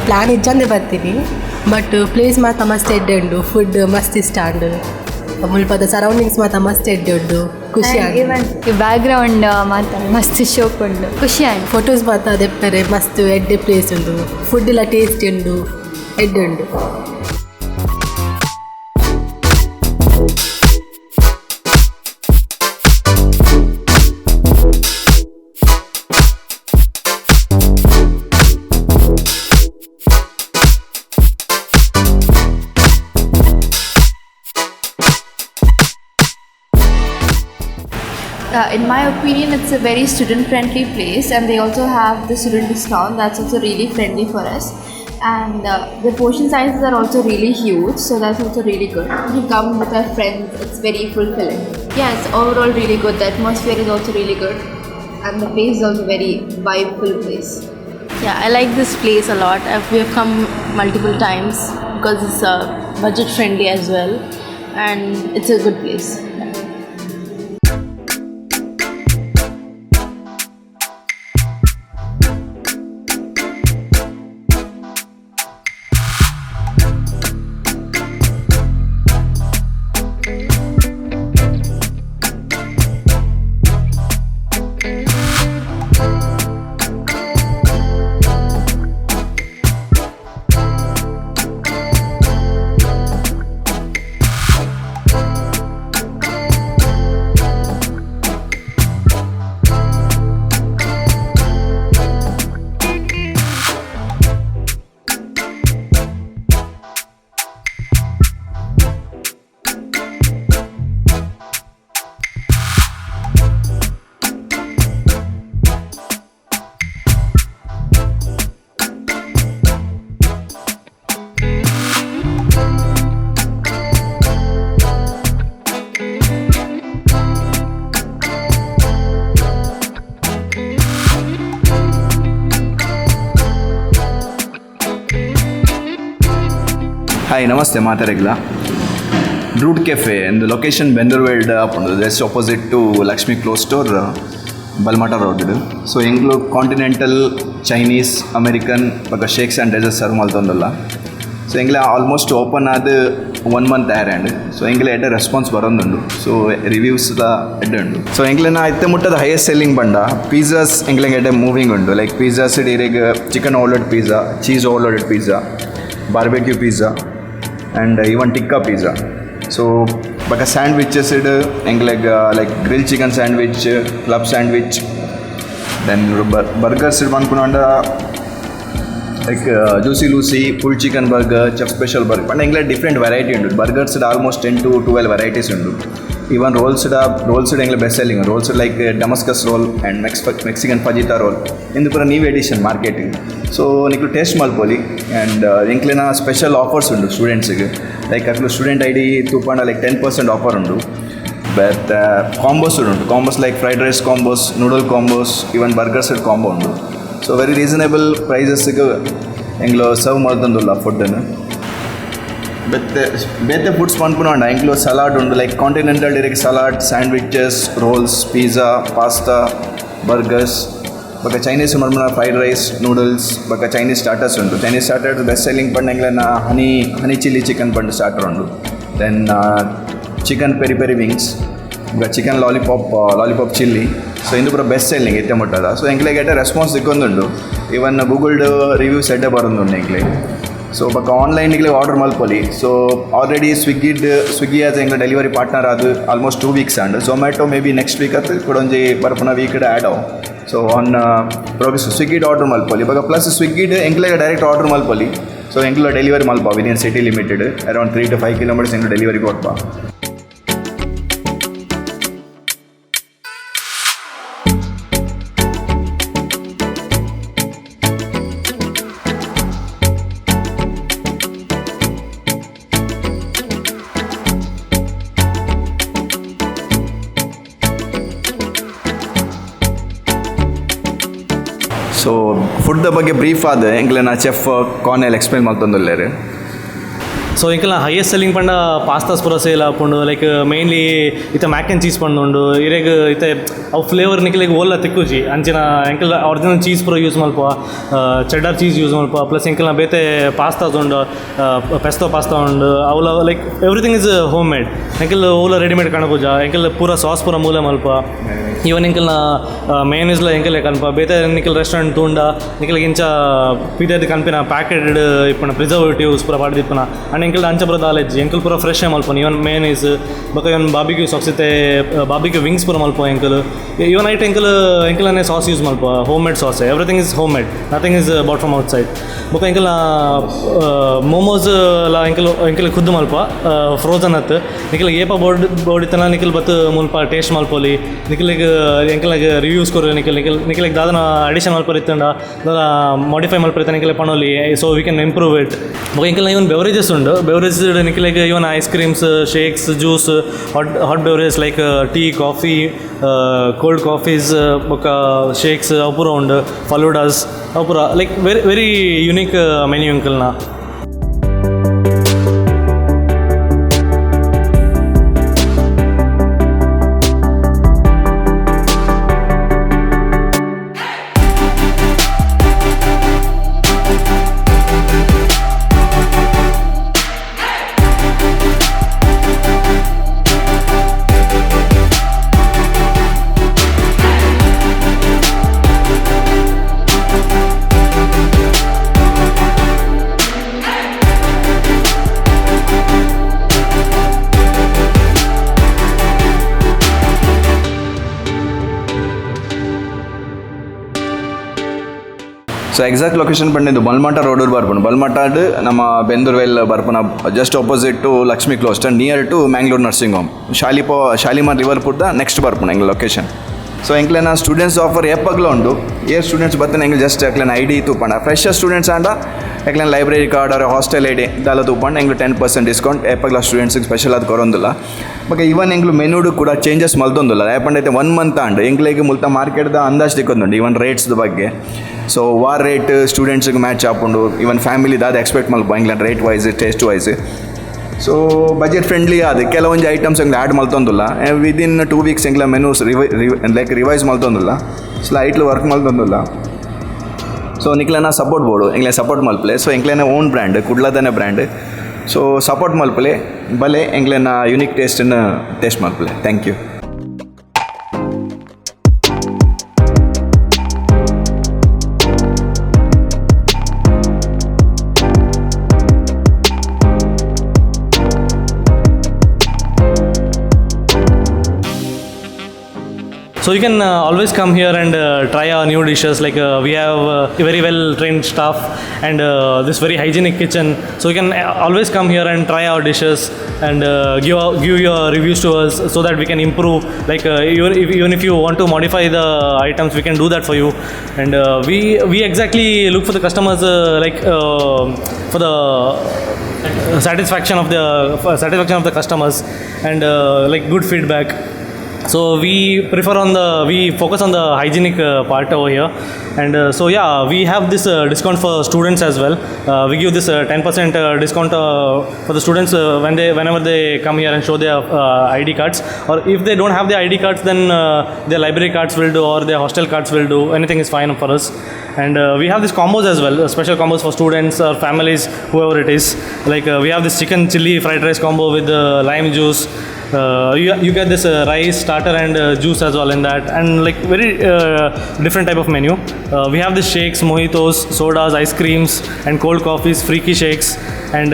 Plan ಇಜ್ಜಂದೆ ಬರ್ತೀನಿ. But place ಮಾತ ಮಸ್ತ್ ಎಡ್ಡೆ ಉಂಡು, ಫುಡ್ ಮಸ್ತ್ ಇಷ್ಟ ಉಂಡು, ಮುಲ್ಪದ ಸರೌಂಡಿಂಗ್ಸ್ ಮಾತ ಮಸ್ತ್ ಎಡ್ಡೆ ಉಂಡು, ಖುಷಿ ಆಂಡ್. ಈವನ್ ಬ್ಯಾಕ್ಗ್ರೌಂಡ್ ಮಾತ ಮಸ್ತ್ ಶೋಕ್ ಉಂಡು, ಖುಷಿ ಆಂಡ್. ಫೋಟೋಸ್ ಮಾತ ದೆಪ್ಪರೆ ಮಸ್ತ್ ಎಡ್ಡೆ ಪ್ಲೇಸ್ ಉಂಡು, ಫುಡ್ ಎಲ್ಲ ಟೇಸ್ಟ್ ಉಂಡು, ಎಡ್ಡೆ ಉಂಡು. In my opinion, it's a very student-friendly place, and they also have the student discount. That's also really friendly for us. And the portion sizes are also really huge, so that's also really good. We come with our friends, it's very fulfilling. Yeah, it's overall really good. The atmosphere is also really good, and the place is also very vibeful place. Yeah, I like this place a lot. We have come multiple times because it's budget friendly as well, and it's a good place. Hi, ನಮಸ್ತೆ ಮಾತಾಡಿಗ್ಲ. Root cafe ಎಂದು location ಬೆಂದೂರ್ವೇಲ್ಡ್ ಆಪುಂಡು, just opposite to Lakshmi cloth store, Balmatta road. So ಎಂಕ್ಲು continental, Chinese, American ಬೊಕ shakes and dessert serve ಮಲ್ತೊಂದುಲ್ಲ. ಸೊ ಎಂಕ್ಲೆ almost open ಆದ್ one ಮಂತ್ ಆಯರ್. ಸೊ ಎಂಕ್ಲೆ ಎಡ್ಡೆ ರೆಸ್ಪಾನ್ಸ್ ಬರೋದುಂಡು. ಸೊ ರಿವ್ಯೂಸ್ ಲ ಎಡ್ಡೆ ಉಂಡು. ಸೊ ಎಂಕ್ಲೆನ ಇತ್ತೆ ಮುಟ್ಟದ ಹೈಯೆಸ್ಟ್ ಸೆಲ್ಲಿಂಗ್ ಪಂಡ ಪೀಝಾಸ್ ಎಂಕ್ಲೆಗ್ ಎಡ್ಡೆ ಮೂವಿಂಗ್ ಉಂಡು. ಲೈಕ್ ಪೀಝಾಸ್ ಇರೆಗ್ chicken overload pizza, cheese overloaded pizza, barbecue pizza and even tikka pizza. So ಬೊಕ ಸ್ಯಾಂಡ್ವಿಚಸ್ ಇಡ್ ಎಂಕ್ಲೆಗ್ like grill chicken sandwich, club sandwich, then burgers ಪನ್ಪುನಂಡ like juicy lucy, full chicken burger, chef special burger ಪಂಡ ಎಂಕ್ಲೆ different variety ಉಂಡು. Burgers almost 10 to 12 varieties ಉಂಡು. Even rolls rolls ಎಂಕ್ಲೆ best selling rolls, like Damascus roll and Mexican fajita roll. ಇಂದು ಪೂರ new edition marketing. So ನಿಕ್ಲು taste ಮಲ್ಪೊಲಿ. And ಎಂಕ್ಲೆನ ಸ್ಪೆಷಲ್ ಆಫರ್ಸ್ ಉಂಡು ಸ್ಟೂಡೆಂಟ್ಸಿಗೆ. ಲೈಕ್ ಅಕ್ಲು ಸ್ಟೂಡೆಂಟ್ ಐಡಿ ತೂಪಾಂಡ ಲೈಕ್ 10% ಆಫರ್ ಉಂಡು. ಬಟ್ ಕಾಂಬೋಸ್ ಉಂಟು, combos like fried rice combos, noodle combos, even burgers combo ಉಂಡು. ಸೊ ವೆರಿ ರೀಸನೇಬಲ್ ಪ್ರೈಸಸ್ಗೆ ಎಂಕ್ಲು ಸರ್ವ್ ಮಲ್ತೊಂದುಲ್ಲ ಫುಡ್ಡನ್ನು. ಬೇತೆ ಬೇತೆ ಫುಡ್ಸ್ ಪನ್ಪುನ ಎಂಕ್ಲು ಸಲಾಡ್ ಉಂಡು. Like continental direct salad, sandwiches, rolls, pizza, pasta, burgers. ಬೊಕ ಚೈನೀಸ್ ಮಲ್ಪುನ ಫ್ರೈಡ್ ರೈಸ್, ನೂಡಲ್ಸ್, ಬೊಕ ಚೈನೀಸ್ ಸ್ಟಾರ್ಟರ್ಸ್ ಉಂಟು. ಚೈನೀಸ್ ಸ್ಟಾರ್ಟರ್ಸ್ ಬೆಸ್ಟ್ ಸೆಲ್ಲಿಂಗ್ ಪಂಡ ಎಂಕ್ಲೆನ ಹನಿ ಹನಿ ಚಿಲ್ಲಿ ಚಿಕನ್ ಪಂಡ ಸ್ಟಾರ್ಟರ್ ಉಂಡು, then chicken peri peri wings, ಬೊಕ ಚಿಕನ್ ಲಾಲಿಪಾಪ್, ಲಾಲಿಪಾಪ್ ಚಿಲ್ಲಿ. ಸೊ ಇಂದು ಪೂರ ಬೆಸ್ಟ್ ಸೆಲ್ಲಿಂಗ್ ಇತ್ತೆ ಮುಟ್ಟದ. ಸೊ ಎಂಕ್ಲೆಗ್ ಎಡ್ಡೆ ರೆಸ್ಪಾನ್ಸ್ ತಿಕ್ಕೊಂದುಂಡು. ಈವನ್ ಗೂಗಲ್ಡ್ ರಿವ್ಯೂಸ್ ಎಡ್ಡೆ ಬರೊಂದುಂಡು ಎಂಕ್ಲೆಗ್. ಸೊ ಬೊಕ ಆನ್ಲೈನ್ ಆರ್ಡರ್ ಮಲ್ಪೊಲಿ. ಸೊ ಆಲ್ರೆಡಿ ಸ್ವಿಗ್ಗಿಡ್, ಸ್ವಿಗ್ಗಿ ಆಸ್ ಎಂಕ್ಲೆ ಡೆಲಿವರಿ ಪಾರ್ಟ್ನರ್ ಆದ್ almost 2 weeks and Zomato may be next week ಅತ್ ಕುಡೊಂಜಿ ಬರ್ಪುನ ವೀಕ್ ಆ್ಯಡ್ ಆವು. ಸೊ ಆನ್ ಪ್ರೋಗ್ರೆಸ್. ಸ್ವಿಗ್ಗಿಡ್ ಆರ್ಡರ್ ಮಲ್ಪೊಲಿ. ಬೊಕ ಪ್ಲಸ್ ಸ್ವಿಗ್ಗಿಡ್ ಎಂಕ್ಲೆಗ್ ಡೈರೆಕ್ಟ್ ಆರ್ಡರ್ ಮಲ್ಪೊಲಿ. ಸೊ ಎಂಕ್ಲ ಡೆಲಿವರಿ ಮಲ್ಪ within city limited, around 3 to 5 kilometers ಎಂಕ್ಲು delivery ಕೊರ್ಪ. So ಫುಡ್ದ ಬಗ್ಗೆ ಬ್ರೀಫ್ ಆದ ಎಂಕ್ಲೆನ ಚೆಫ್ ಕಾರ್ನೆಲ್ ಎಕ್ಸ್ಪ್ಲೈನ್ ಮಲ್ತೊಂದುಲ್ಲೆರ್. So ಎಂಕಲ್ನ highest selling ಪಂಡ ಪಾಸ್ತಾಸ್ ಪೂರ ಸೇಲ್ ಆಪುಂಡು. ಲೈಕ್ ಮೇನ್ಲಿ ಇತ್ತೆ Mac and cheese ಪಂಡುಂಡು ಇರೆಗ್ ಇತ್ತೆ ಅವು ಫ್ಲೇವರ್ ನಿಕ್ಲೆಗ್ ಓಲ್ಲ ತಿಕ್ಕುಜಿ. ಅಂಚಿನ ಎಂಕಲ್ನ ಒರಿಜಿನಲ್ ಚೀಸ್ ಪೂರ ಯೂಸ್ ಮಲ್ಪ, cheddar cheese use ಮಲ್ಪ. ಪ್ಲಸ್ ಎಂಕಲ್ನ ಬೇತೆ ಪಾಸ್ತಾಸ್ ಉಂಡು, ಪೆಸ್ತೋ ಪಾಸ್ತಾ ಉಂಡು. ಅವಲ like everything is home made. ಎಂಕಲ್ ಓಲ ರೆಡಿಮೇಡ್ ಕಣಪೂಜ. ಎಂಕಲ್ ಪೂರ ಸಾಸ್ ಪೂರ ಮೂಲೆ ಮಲ್ಪ. ಈವನ್ ಎಂಕಲ್ನ ಮೇಯೋನೀಸ್ಲ ಎಂಕಲೆ ಕನ್ಪ. ಬೇತೆ ನಿಕಲ್ ರೆಸ್ಟೋರೆಂಟ್ ತೂಂಡ ನಿಕಲ್ಗೆ ಇಂಚ ಪಿದರ್ದ್ ಕನ್ಪಿನ ಪ್ಯಾಕೆಡ್ ಇಪ್ಪುನ ಪ್ರಿಸರ್ವೇಟಿವ್ಸ್ ಪೂರ ಪಾಡ್ದಿಪ್ಪುನ. ಆಂಡ್ ಎಂಕಲ್ ಅಂಚ ಪೂರ ದಾಲ ಇಜ್ಜಿ. ಎಂಕಲ್ ಪೂರ ಫ್ರೆಶ್ ಮಲ್ಪುನ. ಈವನ್ ಮೇಯೋನೀಸ್ ಬೊಕ ಇವನ್ ಬಾರ್ಬಿಕ್ಯೂ ಸಾಸ್ ಇತ್ತೆ ಬಾರ್ಬಿಕ್ಯೂ ವಿಂಗ್ಸ್ ಪೂರ ಮಲ್ಪ ಎಂಕಲ್. ಈವನ್ ಐಟ್ ಎಂಕಲ್ ಎಂಕಲನೆ ಸಾಸ್ ಯೂಸ್ ಮಲ್ಪ, home made sauce. Everything is home made, nothing is bought from outside. ಬೊಕ ಎಂಕಲ್ನ ಮೋಮೋಸ್ ಲ ಎಂಕಲ್ ಎಂಕಲ್ ಖುದ್ದು ಮಲ್ಪ, ಫ್ರೋಸನ್ ಅತ್. ನಿಕಲ್ ಏಪ ಬೋರ್ಡ್ ಬೋಡಿತನ ನಿಕಲ್ ಬತ್ತು ಮುಲ್ಪ ಟೇಸ್ಟ್ ಮಲ್ಪೊಲಿ. ನಿಕಲಿಗ್ ಎಂಕಲ್ಗ್ ರಿವ್ಯೂಸ್ ಕೊರು. ನಿಕಲ್ ನಿಕಲ್ ನಿಕಲಿಗ್ ದಾದನ ಅಡಿಷನ್ ಮಲ್ಪರೆ ಇತ್ತಂಡ, ದಾದ ಮಾಡಿಫೈ ಮಲ್ಪರೆ ಇತ್ತಂಡ ನಿಕಲೆ ಪನೊಲಿ, so we can improve it. ಬೊಕ ಎಂಕಲ್ನ ಇವನ್ ಬೆವರೇಜಸ್ ಉಂಡು. ಬೆವರೇಜ್ ನಿಕಲೆಗ್ even ice creams, shakes, juice, hot hot beverage like tea, coffee, cold coffees, ಬೊಕ ಶೇಕ್ಸ್ ಅವು ಪೂರ ಉಂಡು. ಫಲೂಡಾಸ್ ಅವು ಪೂರ, like very very unique menu ಎಂಕಲ್ನ. So exact location ಪಂಡಿದ್ದು Balmatta road ಬರ್ಪುಂಡು. ಬಲ್ಮಠಡ್ ನಮ್ಮ ಬೆಂದೂರ್ವೆಲ್ ಬರ್ಪುನ just opposite to Lakshmi close, near to Mangalore nursing home, Shalimar ಲಿವರ್ಪುರ್ದ next ಬರ್ಪುಂಡು ಎಂಗ್ಲ location. So ಎಂಕ್ಲೆನ students offer ಏಪಗ್ಲ ಉಂಡು. ಏರ್ ಸ್ಟೂಡೆಂಟ್ಸ್ ಬತ್ತನ ಎಂಗ್ಲ ಜಸ್ಟ್ ಎಕ್ಲೆನ I D ತೂಪಂಡ. Fresh students ಆಂಡ ಎಕ್ಲೆನ library card or hostel I D ದಾಲ ತೂಪಂಡ ಎಂಗ್ಲು 10% ಡಿಸ್ಕೌಂಟ್ ಏಪಗ್ಲ ಸ್ಟೂಡೆಂಟ್ಸ್ಗೆ ಸ್ಪೆಷಲ್ ಅದು ಕೊರೊಂದಿಲ್ಲ. ಬೊಕ ಇವನ್ ಎಂಗ್ಲು ಮೆನುಡು ಕೂಡ ಚೇಂಜಸ್ ಮಲ್ತೊಂದುಲ್ಲ. ಯಾಪಂಡ ಇತ್ತೆ 1 ಮಂತ್ ಆಂಡ್ ಎಂಕ್ಲೆಗ್ ಮುಲ್ತ ಮಾರ್ಕೆಟ್ದ ಅಂದಾಜ್ ತಿಕ್ಕೊಂದುಂಡು ಇವನ್ ರೇಟ್ಸ್ದ ಬಗ್ಗೆ. ಸೊ ವಾ ರೇಟ್ ಸ್ಟೂಡೆಂಟ್ಸ್ಗೆ ಮ್ಯಾಚ್ ಆಪುಂಡು, ಇವನ್ ಫ್ಯಾಮಿಲಿ ದಾದ ಎಕ್ಸ್ಪೆಕ್ಟ್ ಮಲ್ಪ ಎಂಗ್ಲ rate wise, taste wise. So budget friendly ಆದ್ ಕೆಲವೊಂಜಿ ಐಟಮ್ಸ್ ಎಂಗ್ಲ ಆ್ಯಡ್ ಮಲ್ತೊಂದುಲ್ಲ. ವಿದಿನ್ 2 ವೀಕ್ಸ್ ಎಂಗ್ಲ ಮೆನೂಸ್ ಲೈಕ್ ರಿವೈಸ್ ಮಲ್ತೊಂದುಲ್ಲ, ಸ್ಲೈಟ್ಲಿ ವರ್ಕ್ ಮಲ್ತೊಂದುಲ್ಲ. ಸೊ ನಿಕ್ಲೆನ ಸಪೋರ್ಟ್ ಬೋಡು, ಎಂಗ್ಲೆ ಸಪೋರ್ಟ್ ಮಲ್ಪಲೆ. ಸೊ ಎಂಕ್ಲೆನ ಓನ್ ಬ್ರ್ಯಾಂಡ್, ಕುಡ್ಲದನೆ brand. So support ಮಲ್ಪಲೆ, ಬಲೆ ಎಂಗ್ಲೆನ ಯುನಿಕ್ ಟೇಸ್ಟನ್ನು ಟೇಸ್ಟ್ ಮಲ್ಪಲೆ. Thank you. So you can always come here and try our new dishes. Like we have very well trained staff and this very hygienic kitchen. So you can always come here and try our dishes and give your reviews to us so that we can improve. Like even if you want to modify the items, we can do that for you. And we exactly look for the customers for the satisfaction of the customers and like good feedback. So we prefer on the we focus on the hygienic part over here, and so yeah, we have this discount for students as well. We give this 10% discount for the students whenever they come here and show their ID cards, or if they don't have their ID cards, then their library cards will do or their hostel cards will do. Anything is fine for us. And we have these combos as well, special combos for students or families, whoever it is. Like we have this chicken chili fried rice combo with lime juice. You get this rice starter and juice as well in that, and like very different type of menu. We have the shakes, mojitos, sodas, ice creams, and cold coffees, freaky shakes, and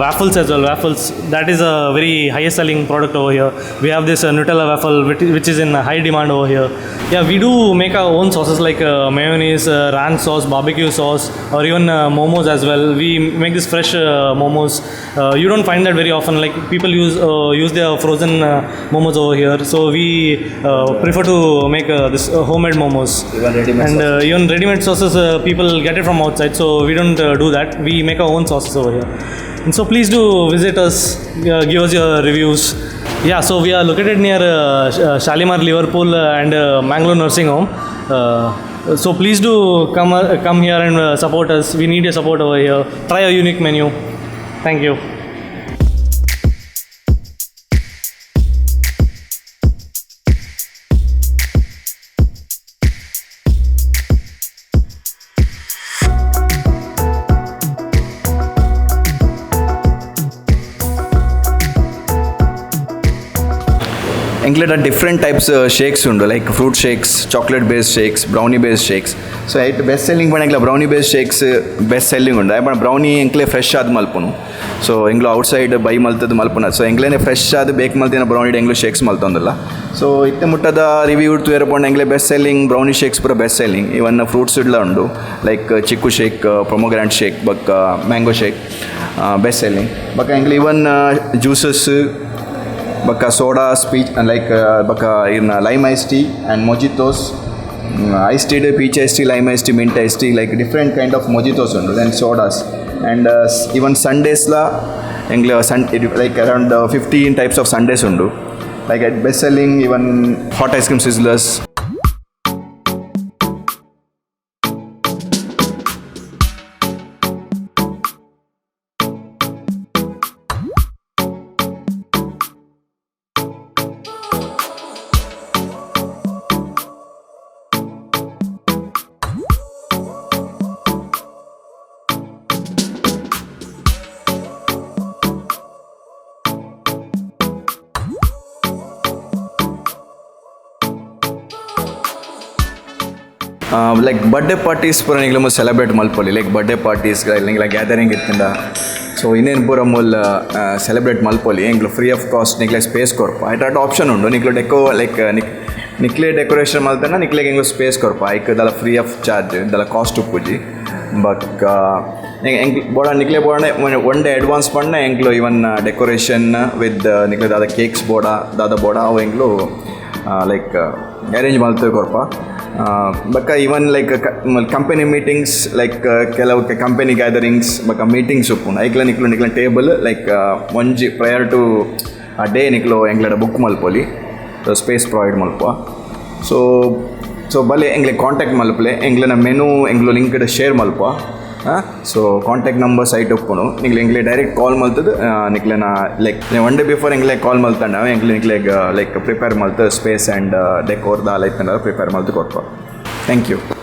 waffles as well. Waffles, that is a very highest selling product over here. We have this Nutella waffle, which is in high demand over here. Yeah, we do make our own sauces like mayonnaise, ranch sauce, barbecue sauce, or even momos as well. We make this fresh momos. You don't find that very often. Like people use their frozen momos over here, so we prefer to make this homemade momos. Even ready-made. And even ready-made sauces, people get it from outside, so we don't do that. We make our own sauces over here. And so please do visit us, give us your reviews. Yeah, so we are located near Shalimar, Liverpool, and Mangalore Nursing Home. So please do come here and support us. We need your support over here. Try a unique menu. Thank you. ಎಂಕ್ಲೆಡ different types shakes ಉಂಡು, like fruit shakes, chocolate based shakes, brownie based shakes. So ಐಟ್ best selling ಪಂಡ ಎಂಕ್ಲ brownie based shakes best selling ಉಂಡು. ಪಂಡ brownie ಎಂಕ್ಲೆ fresh ಆದ್ ಮಲ್ಪುನು. ಸೊ ಎಂಕ್ಲು out side ಬೈ ಮಲ್ತದ್ದು ಮಲ್ಪುನ. ಸೊ ಎಂಕ್ಲೇನೆ ಫ್ರೆಶ್ ಆದ್ ಬೇಕ್ ಮಲ್ತಿನ ಬ್ರೌನಿ ಎಂಕ್ಲು ಶೇಕ್ಸ್ ಮಲ್ತೊಂದುಲ್ಲ. ಸೊ ಇತ್ತೆ ಮುಟ್ಟದ ರಿವ್ಯೂ ತೂಯೆರೆ ಪೋಂಡ ಎಂಕ್ಲೆ ಬೆಸ್ಟ್ ಸೆಲ್ಲಿಂಗ್ ಬ್ರೌನಿ ಶೇಕ್ಸ್ ಪೂರ ಬೆಸ್ಟ್ ಸೆಲ್ಲಿಂಗ್. ಇವನ್ ಫ್ರೂಟ್ಸ್ ಇಡ್ಲ ಉಂಡು, ಲೈಕ್ ಚಿಕ್ಕು ಶೇಕ್, ಪ್ರೊಮೊಗ್ರಾನೇಟ್ ಶೇಕ್ ಬೊಕ್ಕ ಮ್ಯಾಂಗೋ ಶೇಕ್ ಬೆಸ್ಟ್ ಸೆಲ್ಲಿಂಗ್. ಬೊಕ್ಕ ಎಂಕ್ಲೆ ಇವನ್ ಜ್ಯೂಸಸ್ ಬೊಕ್ಕ ಸೋಡಾ ಸ್ಪೀಚ್ ಲೈಕ್ ಬೊಕ್ಕ ಇರ್ನ lime ice tea and mojitos, ice tea, peach ice tea, lime ice tea, mint ice tea, like different kind of mojitos ಉಂಡು. Then sodas and even ಸಂಡೇಸ್ಲ ಎಂಕ್ಲೆ like around 15 types of sundaes ಉಂಡು. Like at best selling even hot ice cream sizzlers. Like birthday parties ಪೂರ ನಿಗ್ಲ celebrate ಮಲ್ಪೊಲಿ. Like birthday parties, ನಿಗ್ಲ gathering ಇತ್ತಿಂದ, so ಇನ್ನೇನು ಪೂರ ಮೂಲ ಸೆಲೆಬ್ರೇಟ್ ಮಲ್ಪೊಲಿ. ಎಂಕ್ಲು ಫ್ರೀ ಆಫ್ ಕಾಸ್ಟ್ ನಿಕ್ಲೆ ಸ್ಪೇಸ್ ಕೊರ್ಪ. ಐಟ್ ಅಟ್ ಆಪ್ಷನ್ ಉಂಡು. ನಿಕ್ಲು ಡೆಕೋ ಲೈಕ್ ನಿಕ್ ನಿಕ್ಲೆ ಡೆಕೋರೇಷನ್ ಮಲ್ತಂಡ ನಿಕ್ಲೆಗ್ ಎಂಕ್ಲು ಸ್ಪೇಸ್ ಕೊರ್ಪ. ಐಕ್ ದಾಲ ಫ್ರೀ ಆಫ್ ಚಾರ್ಜ್, ದಾಲ ಕಾಸ್ಟ್ ಉಪ್ಪುಜಿ. ಬೊಕ್ಕ ಎಂಕ್ಲು ಬೋಡ ನಿಕ್ಲೆ ಬೋಡ ಒನ್ ಡೇ ಅಡ್ವಾನ್ಸ್ ಪಂಡ ಎಂಕ್ಲು ಇವನ್ ಡೆಕೋರೇಷನ್ ವಿತ್ ನಿಕ್ಲೆ ದಾದ ಕೇಕ್ಸ್ ಬೋಡ ದಾದ ಬೋಡ ಅವು ಎಂಕ್ಲು ಲೈಕ್ ಅರೇಂಜ್ ಮಲ್ತ್ ಕೊರ್ಪ. ಬೊಕ್ಕ even like company meetings, like ಕೆಲವು ಕಂಪನಿ ಗ್ಯಾದರಿಂಗ್ಸ್ ಬೊಕ್ಕ ಮೀಟಿಂಗ್ಸ್ ಉಪ್ಪುಂಡು. ಐಕ್ಲ ನಿಕ್ಲು ನಿಕ್ಲ ಟೇಬಲ್ ಲೈಕ್ ಒಂಜಿ ಪ್ರಯರ್ ಟು ಆ ಡೇ ನಿಕ್ಲು ಎಂಕ್ಲೆಡ ಬುಕ್ ಮಲ್ಪೊಲಿ, ಸ್ಪೇಸ್ ಪ್ರೊವೈಡ್ ಮಲ್ಪ. ಸೊ ಸೊ ಬಲೆ ಎಂಕ್ಲೆ ಕಾಂಟ್ಯಾಕ್ಟ್ ಮಲ್ಪಲೆ. ಎಂಕ್ಲೆನ ಮೆನು ಎಂಕ್ಲು ಲಿಂಕ್ ಶೇರ್ ಮಲ್ಪ. ಸೊ ಕಾಂಟ್ಯಾಕ್ಟ್ ನಂಬರ್ ಸೈಟ್ ಉಪ್ಪುಂಡು. ನಿಕ್ಲೆ ಎಂಕ್ಲೆ ಡೈರೆಕ್ಟ್ ಕಾಲ್ ಮಲ್ತದ್ದು ನಿಕ್ಲೆನ ಲೈಕ್ ಒನ್ ಡೇ ಬಿಫೋರ್ ಎಂಕ್ಲೆ ಕಾಲ್ ಮಲ್ತಂಡ ಎಂಕ್ಲೆ ನಿಕ್ಲೆಗ್ ಲೈಕ್ ಪ್ರಿಪೇರ್ ಮಲ್ತು ಸ್ಪೇಸ್ ಆ್ಯಂಡ್ ಡೆಕೋರ್ ದಾಲ ಇತ್ತಂಡ ಪ್ರಿಪೇರ್ ಮಲ್ತು ಕೊರ್ಪ. Thank you.